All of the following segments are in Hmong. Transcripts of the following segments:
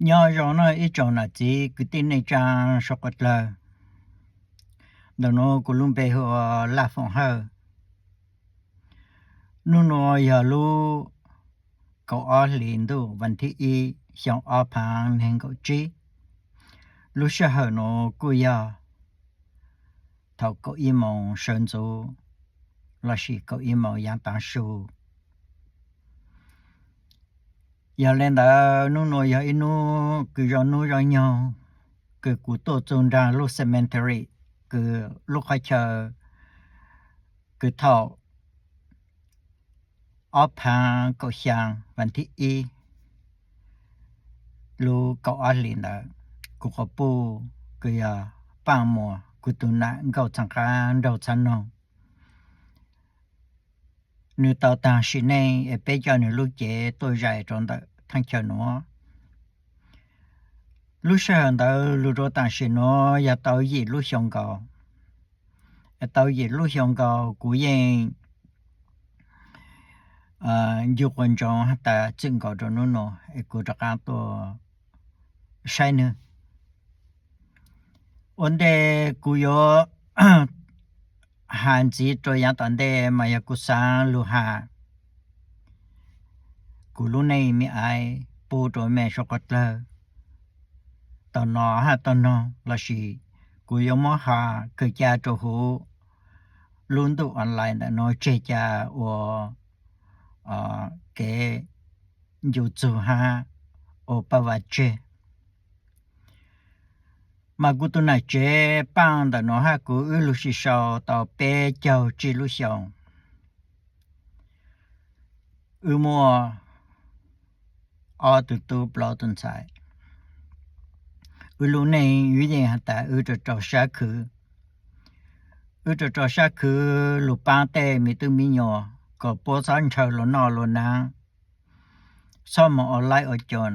Nyob zoo nawb ib tsoom nam txiv kwv tij neej tsaa suav quas dlawg. Ntawm nuav kuv lub npe hu ua Laj Foom Hawj. Nub nuav yog lub kaum ob hlis ntuj vas thib ib xyoo ob phaav neeg nkaum tsib. Lub sij hawm nuav kuj yog thaum kaum ib moos sawv ntxuv lossis kaum ib moos yaav taav su. Yog le ntawd nub nuav yog ib nub kws zoo nub zoo nyoog kws kuv tuaj txug nraag lub cemetery kws lub qhov chaw kws thaum ob phaav kaum xyaa vas thib ib lub kaum ob hlis ntawd, kuv quas puj kws yog Paaj Muas, kuv tug nam nkauj txheej qab nraug txheej noog, nwg tau taag sim neej es peb coj nwg lub cev tuaj zais rua ntawm theej chaw nuav. Lub sij hawm ntawd lug rua taam sim nuav yog tau yim lub xyoo nkaus. Tau yim lub xyoo nkaus kuv yeej ncu quas ntsoov has tas txwm nkaus rua nub nuav es kuv rov qaab tuaj saib nwg. Ua ntej kuv yuav has ntxiv rua yaav tom ntej mas yog kuv xaav lug has kuv lub neej me aiv pub rua mej suav quas dlawg tau nov hab tau noog lossis kuv yuav muab has kawg ca rua huv lub ntuj online ntawm nuav tseg ca ua kev ncu txug hab ua paj vaam tseg. Mas kuv tug nam tsev Paaj ntawm nuav hab kuv wb lug sib sau tau peb caug tsib lub xyoos. Wb muaj ob tug tub plaub tug ntxhais. Wb lub neej wb yeej has tas wb rau rau sab khwv. Wb rau rau sab khwv lug paab tej me tub me nyuam kom puab txhob ntshaw luas noj luas naav, txhob moog ua laib ua coos,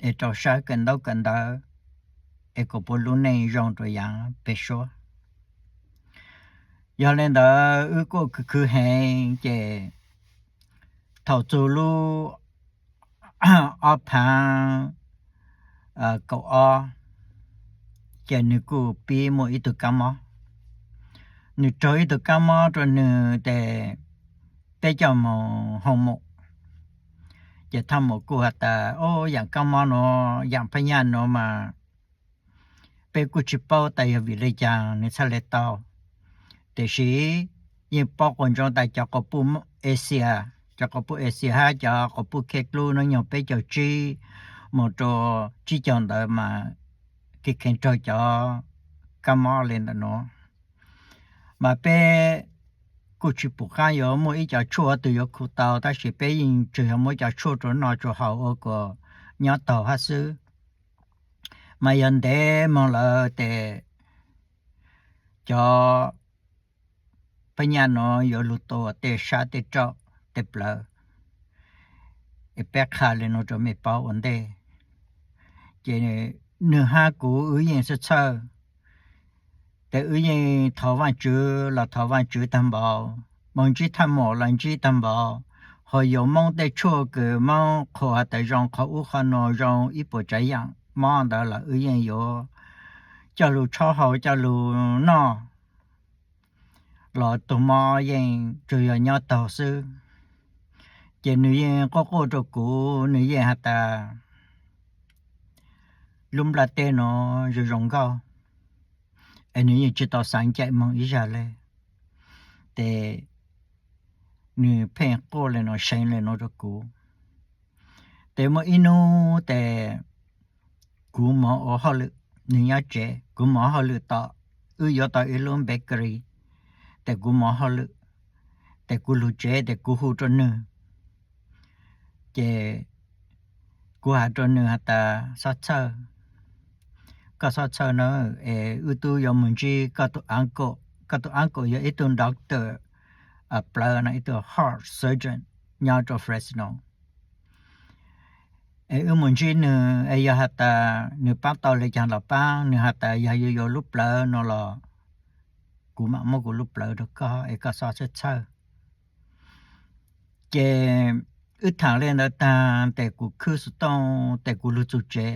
es rau sab kawm ntaub kawm ntawv, es kom puab lub neej zoo rua yaav peg suab. Yog le ntawd wb kuj khwv khwv heev ces thaum txug lub ob phaav kaum ob ces nwg kuj pib muaj ib tug kaab mob. Nwg raug ib tug kaab mob rua nwg tes peb coj moog hoo mum. Ces thaj mum kuj has tas, o, yaam kaab mob nuav, yaam phab nyaj nuav mas peb kuj tsi paub tas yog vim le caag nwg txhaj le tau. Tiam sis yeej paub quas ntsoov tas cov quas puj Asia, cov quas puj Asia hab cov quas puj Khej Dlub hnub nyoog peb caug tsib moog rua tsib caug ntawd mas kev kheev raug cov kaab mob le ntawm nuav. Mas peb kuj tsi pum qaab yuav muaj ib co tshuaj twg yuav khu tau, tab sis peb yeej tsuas yog muab cov tshuaj rua noj rua haus ua kom nyob taug hab xwb. Mas yog ntev moog lawm tes cov phab nyaj nuav yuav lug tua tej sab tej roj tej plawv. Es peb qha le nuav rua mej paub ua ntej. Ces nwg hab kuv wb yeej txhawj txhawj, tes wb yeej thov Vaajtswv los thov Vaajtswv taag npaum, moog ntsib thaj mum los ntsib taag npaum, ho yuav Moob tej tshuaj kws Moob qhuas has tas zoo qhov ub qhov nuav, zoo ib puas tsaav yaam mob ntawd los wb yeej yuav coj lug tshob haus coj lug noj los tug mob yeej tsuas yog nyob taug xwb. Ces nwg yeej quaj quaj rua kuv, nwg yeej has tas lub nplaj teb nuav zoo zoo nkauj, es nwg yeej tsi tau xaav ncaim moog ib zag le. Tes nwg pheej quaj le nuav seev le nuav rua kuv. Tes muaj ib nub tes kuv moog ua hauj lwm, nwg nyob tsev, kuv moog ua hauj lwm tom, wb yuav tau ib lub bakery, tes kuv moog ua hauj lwm, tes kuv lug tsev tes kuv hu rua nwg. Ces kuv has rua nwg has tas, xob txhawj, koj xob txhawj na, es wb tub yuav moog ntsib koj tug uncle, koj tug uncle yog ib tug doctor plawv no, ib tug heart surgeon nyob rua Fresno. Es wb moog ntsib nwg es yog has tas nwg paab tau le caag los paab, nwg has tas yog yuav yuav lub plawv no los kuv maam muab kuv lub plawv rua koj es koj xob txhawj txhawj. Ces wb tham li ntawd tag tes kuv khwb xov tooj tes kuv lug txug tsev.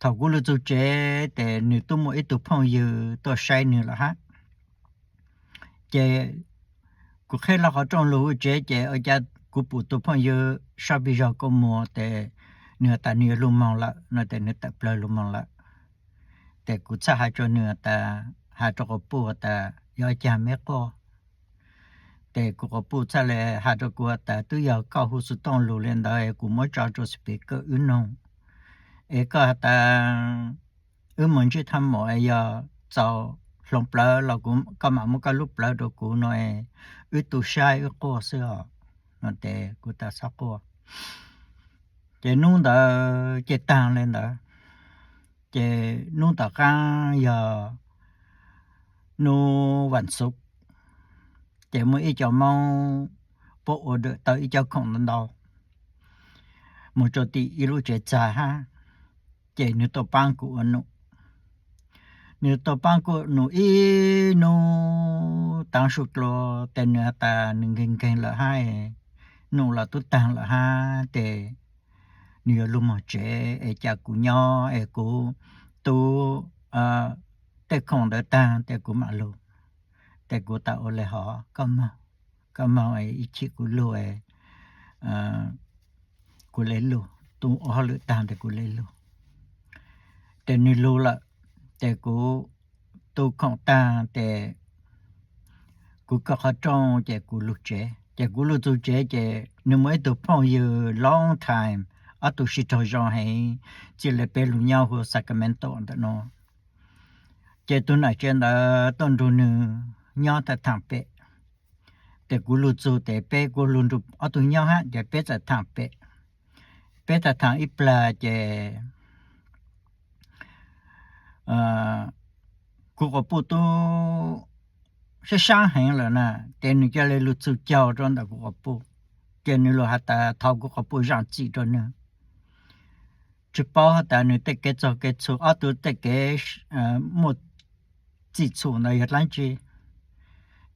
Thaum kuv lug txug tsev tes nwg tub muaj ib tug phooj ywg tuaj saib nwg lawm hab. Ces kuv qheb lug qhov rooj lug hauv tsev ces ua cas kuv pum tus phooj ywg sab pig zog kuj muag tes nwg has tas nwg yuav lug moog lawm no tes nwg tawm plawg lug moog lawm. Tes kuv txhaj has rua nwg tas, has rua quas puj tas yog ua caag meb quaj. Tes kuv quas puj txhaj le has rua kuv has tas twb yog koj hu xov tooj lug li ntawd kuv muab tso rua speaker wb noog. Es koj has tas wb moog ntsib thaj maum es yog txaus hloov plawv los koj mam muab koj lub plawv rua kuv no es wb tu saib wb quaj xwb os. No tes kuv tas txhob quaj. Ces nub ntawd ces taag le ntawd. Ces nub tom qaab yog nub vas xuv, ces muaj ib co Moob puab ua dawm tau ib co khoom ntau ntau moog rua tim ib lub tsev txag hab, ces nwg tuaj paab kuv ua num. Nwg tuaj paab kuv num ib nub taav su dlua, tes nwg has tas nwg nkeeg nkeeg lawm hab, num los tub taag lawm hab, tes nwg yuav lug moog tsev es ca kuv nyob es kuv tu tej khoom ntawd taag tes kuv mam lug. Tes kuv tas ua le hov, koj moog ib chim kuv lug, kuv le lug, tu ua hauj lwm taag tes kuv le lug. Tes nwg lug lawm, tes kuv tu khoom taag tes kuv kaw qhov rooj ces kuv lug tsev. Ces kuv lug txug tsev ces nwg muaj ib tug phooj ywg long time, ob tug sib raug zoo heev, txij le peb lug nyob huv Sacramento ntawm no. Ces tug nam tsev ntawd tuaj nrug nwg nyob thaam pem. Tes kuv lug txug tes peb kuv lug nrug ob tug nyob hab ces peb txawm thaam pem. Peb thaam thaam ib plag ces kuv quas puj tub sab saab heev lawm na, ces nwg ca le lug txug caug rua ntawm kuv quas puj, ces nwg lug has tas thov kuv quas puj zaam txim rua nwg. Tsi paub has tas nwg tej kev txaug kev txhum, ob tug tej kev muaj txim txhum ntawd yog dlaab tsi.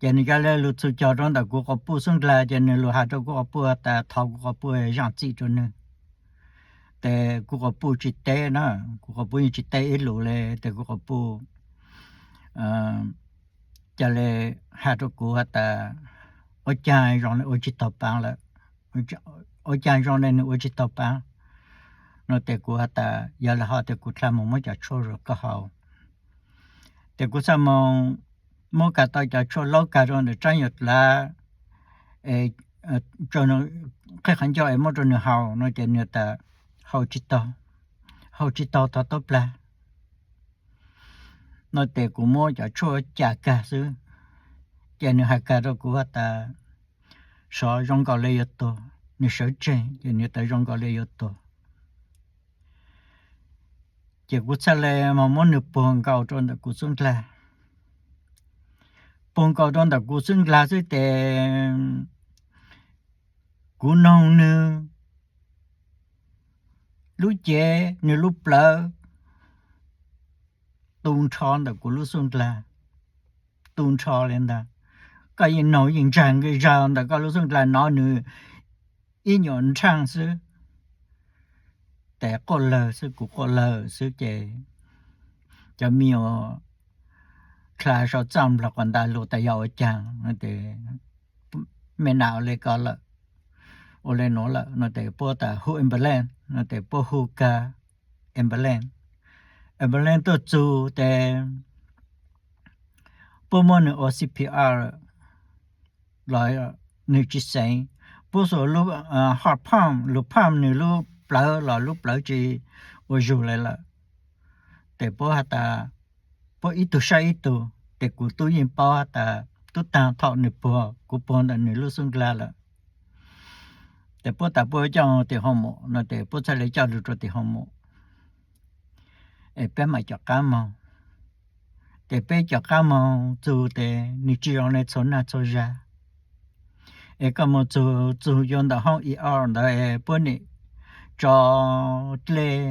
Ces nwg ca le lug txug caug rua ntawm kuv quas puj xub ndlag, ces nwg lug has rua kuv quas puj has tas thov kuv quas puj zaam txim rua nwg. Tes kuv quas puj tsi teb na, kuv quas puj yeej tsi teb ib lus le, tes kuv quas puj ca le has rua kuv has tas ua caag zoo le ua tsi taug paab lawm, ua caag zoo le nwg ua tsi taug paab. No tes kuv has tas yog le hov tes kuv dlha moog muab cov tshuaj rua koj haus. Tes kuv txhaj moog muab kag tau cov tshuaj laub kag rua ntawm tsaab yuav dlav, qhib qhov ncauj es muab rua nwg haus no ces nwg tas haus tsi taug, haus tsi taug tog tuab plag. No tes kuv muab cov tshuaj ca kag xwb, ces nwg has kag rua kuv has tas sov zoo nkaus le yuav tuag, nwg sawv tsees ces nwg tas zoo nkaus le yuav tuag. Ces kuv txhaj le moog muab nwg puag nkaus rua ntawm kuv xub ndlag. Puag nkaus rua ntawm kuv xub ndlag xwb tes kuv noog nwg lub cev, nwg lub plawv tu nrho ntawm kuv lub xub ndlag, tu nrho le ntag. Koj yeej noog yeej ntsag nkaus zag ntawm koj lub xub ndlag no nwg ib nyuam nrhaaj xwb. Tes quaj lawg xwb, kuv quaj lawg xwb ces cov me nyuam dlha sau txaj nplog quas ntas lug tas yog ua caag, me nas ua le ko lawm, ua le nuav lawm no tes puab tas hu ambulance no tes puab hu kag ambulance. Ambulance tuaj txug tes puab muab nwg ua C P R los nwg tsi xeev, puab xuas lub heart pump, lug pump nwg lub plawv los lub plawv tsi ua zug le lawm. Tes puab has tas puab ib tug saib ib tug, tes kuv tub yeej paub has tas tub taag thaum nwg puag, kuv puag ntawm nwg lub xub ndlag lawm. Tes puab tas puab coj tim hoos mom no tes puab txhaj le coj lug rua tim hoos mom es peb mam cov qab moog. Tes peb cov qab moog txug tes nwg tsi zoo le txhua nag txhua zag. Es koj moog txug, txug yuav ntawm hoob E R ntawd es puab nim tso dlej,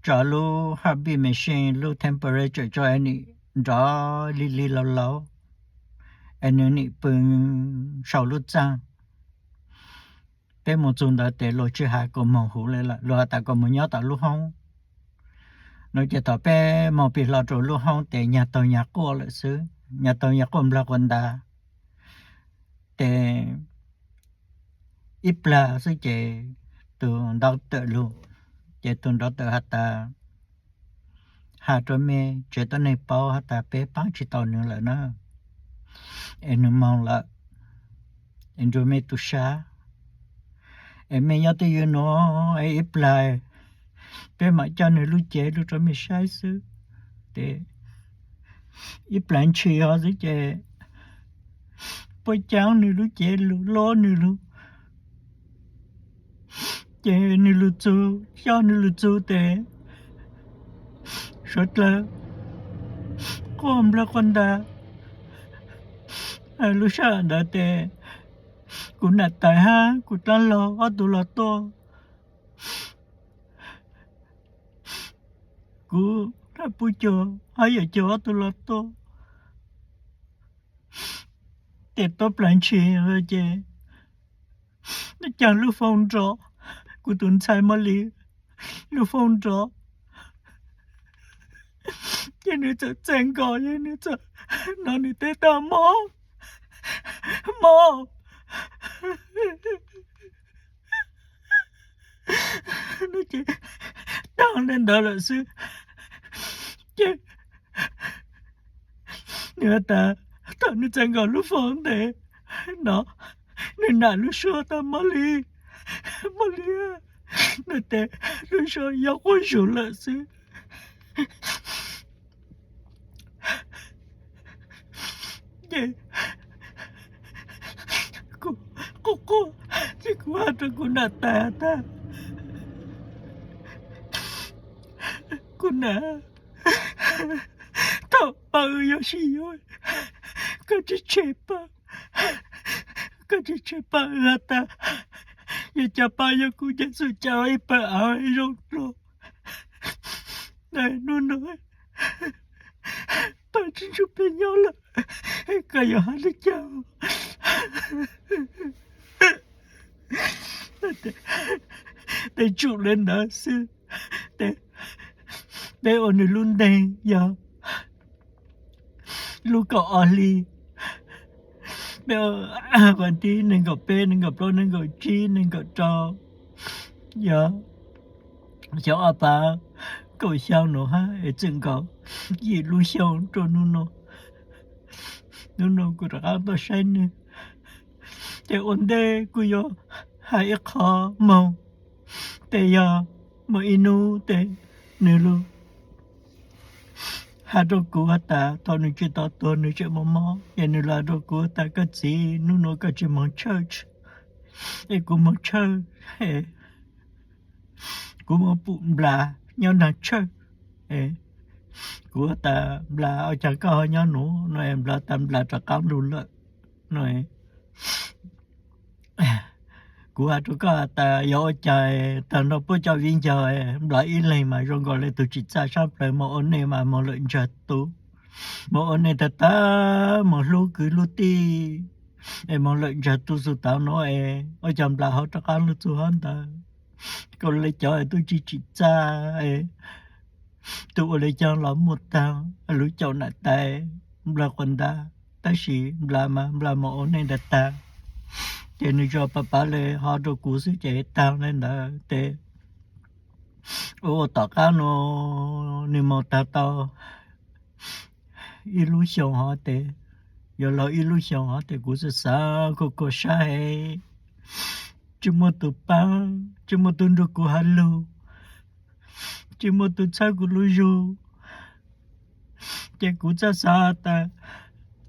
tso lub heartbeat machine, lub temperature tso es nim nrov lig lig laus laus, es nwg nim pw sau lub txaaj. Peb mus txug ntawd tes luag tsis has kuas moog huv le lawm, luag has tas kuas moog nyob tom lub hoob. No ces thaum peb moog pim hlo rua lub hoob tes nyag taug nyag quaj lawm xwb, nyag taug nyag quaj nplawg quas ntas. Tes ib plag xwb ces tus nrov tawm lug, ces tus nrov tawm has tas, has rua mej tsev tuab neeg paub has tas peb paab tsis tau nwg lawm na, es nwg moog lawm, es nrug mej tu sab, es mej nyob twj ywm nuav es ib plag peb maam coj nwg lub cev lug rua mej saib xwb. Tes ib plag ntshis hov xwb ces puab caab nwg lub cev lug, lob nwg lug, ces nwg lug txug, coj nwg lug txug tes suav dlawg quaj nplawg quaj ntas. Lub sij hawm ntawd tes kuv nam tais hab kuv dlaab laug ob tug los tuaj, kuv nam Puj Cuag hab Yawm Cuag ob tug los tuaj. Tes tuab plag ntshis ces caag lub foob nrov, kuv tus ntxhais Mab Lis lub foob nrov, ces nwg txawm txhaj nkaus, ces nwg txawm nov nwg teb taag, Mob, mob. Ces taag le ntawd lawm xwb. Ces nwg has tas thaum nwg txhaj nkaus lub foob ntev no, nwg nam lub suab tas, Mab Lis, Mab Lis, nwg tes lub suab yuav quaj zug lawm xwb. Ces kuv quaj quaj, ces kuv has rua kuv nam tais tas, kuv nam, thaum pab wb yuav sib yuav, koj tsis tseg pab, koj tsis tseg pab wb has tas, yog cov pab yuav kuv ces xum ca ib pawg av zoo dlua. Hnub no pab tsis ntsug peb nyob lawm, koj yuav has le caag? Tes tsum le ntawd xwb, tes peb ua nwg lub nteeg yog lub kaum ob hli, peb ua vas thib nees nkaum peb, nees nkaum plaub, nees nkaum tsib, nees nkaum rau, yog xyoo ob phav kaum xyaa nuav hab es txwm nkaus yim lub xyoo rua nub nua. Nub nua kuv rov qab tuaj saib nwg, ces ua ntej kuv yuav has ib qho moog, tes yog muaj ib nub tes nwg lug has rua kuv has tas thaum nwg tsis tau tuag nwg tseem mob mob, ces nwg lug has rua kuv tas, koj txiv, nub nua koj tsis moog church, es kuv moog church, kuv moog pum nplas nyob nraag church. Kuv has tas, nplas, ua caag koj ho nyob nuav no? Nplas tas nplas rov qaab lug lawm no. Kuv has rua koj has tas yog ua caag taag nrho puab cov viv ncaus, nplas ib leeg mas zoo nkaus le tug tsim txaj sab plawg, moog ua neej mas moog lawm ntsag tu, moog ua neej tag tag moog hlub kwv hlub tij, es moog lawm ntsag tu xwb tau nuav es ua caag nplas ho rov qaab lug txug hov ntawd? Koj le cov tub tsis tsim txaj, tug ua le caag los muaj taag, lug caum nam tais nplas quas ntas, tab sis nplas mas nplas moog ua neej ntaag tag. Ces nwg tsuas pav pav le ho rua kuv xwb ces taag le ntawd tes ua ua tom qab nuav nwg moog taag tau ib lub xyoo hov tes, yuav luag ib lub xyoo hov tes kuv xav xav kuj kuj sab heev, tsis muaj tug paab, tsis muaj tug nrug kuv has lug, tsis muaj tug txhawb kuv lub zug. Ces kuv txhaj xav tas,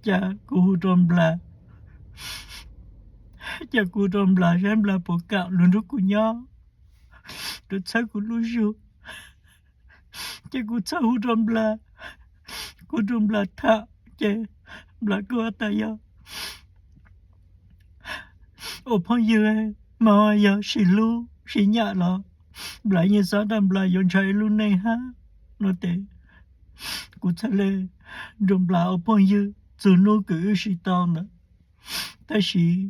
ca kuv hu rua nplas, ca kuv hu rua nplas saib nplas puas kam lug nrug kuv nyob, lug txhawb kuv lub zug. Ces kuv txhaj hu rua nplas, kuv hu rua nplas tham, ces nplas kuj has tas yog ua phooj ywg mas yog sib hlub sib nyam los nplas yeej xav tas nplas yuav ntshaw ib lub neej hab no tes kuv txhaj le nrug nplas ua phooj ywg txug nub kws wb sib tau ntawd. Tab sis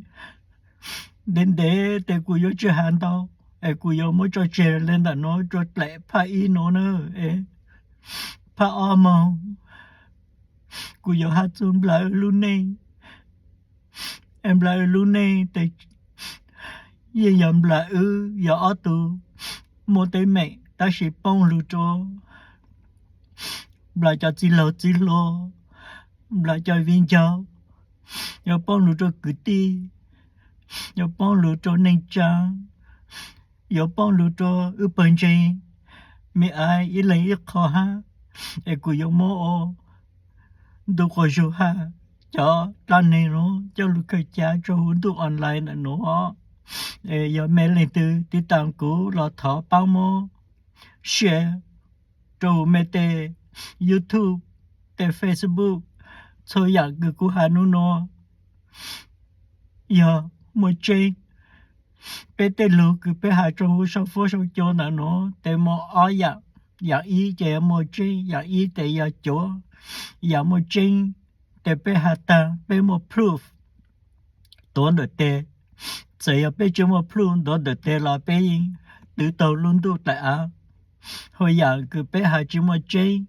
Ntev ntev tes kuv yuav tsis has ntau, es kuv yuav muab tso tseg li ntawm no rua dlaim phaj ib no na. Phaj ob moog kuv yuav has txug Nplawv lub neej. Nplawv lub neej tes yeej yog Nplawv wb yog ob tug muaj teeb meem tab sis poob lug rua Nplawv cov txiv laug txiv hluas, Nplawv cov viv ncaus, yuav poob lug rua kwv tij, yuav poob lug rua neej tsaa, yuav poob lug rua wb pawg ntseeg, me aiv ib leeg ib qho hab. Es kuv yuav muab ua ntu quas zug has cov dlaab neeg nuav coj lug kawm ca rua huv ntuj online ntawm nuav. Yog mej leej twg tiv taam kuv los thov paab muab share rua huv mej tej YouTube, tej Facebook. Txhua yaam kws kuv has nub nua yog muaj tseeb. Peb tej lug kws peb has rua huv sau fuab sau cua ntawm nuav tes muaj ob yaam. Yaam ib ces yog muaj tseeb, yaam ib tes yog cuav. Yaam muaj tseeb tes peb has taag peb muaj proof tuav ntawm teg. Txawm yog peb tsis muaj proof tuav ntawm teg los peb yeej twv taug lub ntuj dlaim av. Ho yaam kws peb has tsis muaj tseeb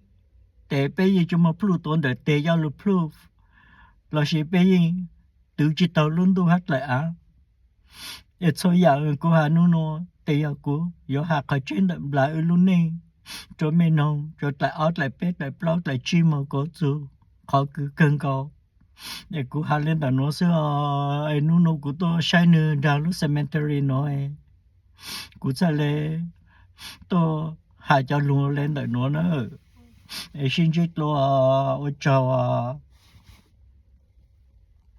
tes peb yeej tsis muaj proof tuav ntawm teg coj lug proof, lossis peb yeej twv tsis taug lub ntuj hab dlaim av. Es txhua yaam kuv has nub nua tes yog kuv yuav has qhov tseeb ntawm Nplawv wb lub neej rua mej noog rua dlaim ob dlaim peb dlaim plaub dlaim tsib moog kov txug qhov kws kawg nkaus. Es kuv has le ntawm nuav xwb os. Es nub nua kuv tuaj saib nwg nraag lub cemetery nuav, kuv txhaj le tuaj has cov lug le ntawm nuav na. Es sib ntsib dlua, ua tsaug os.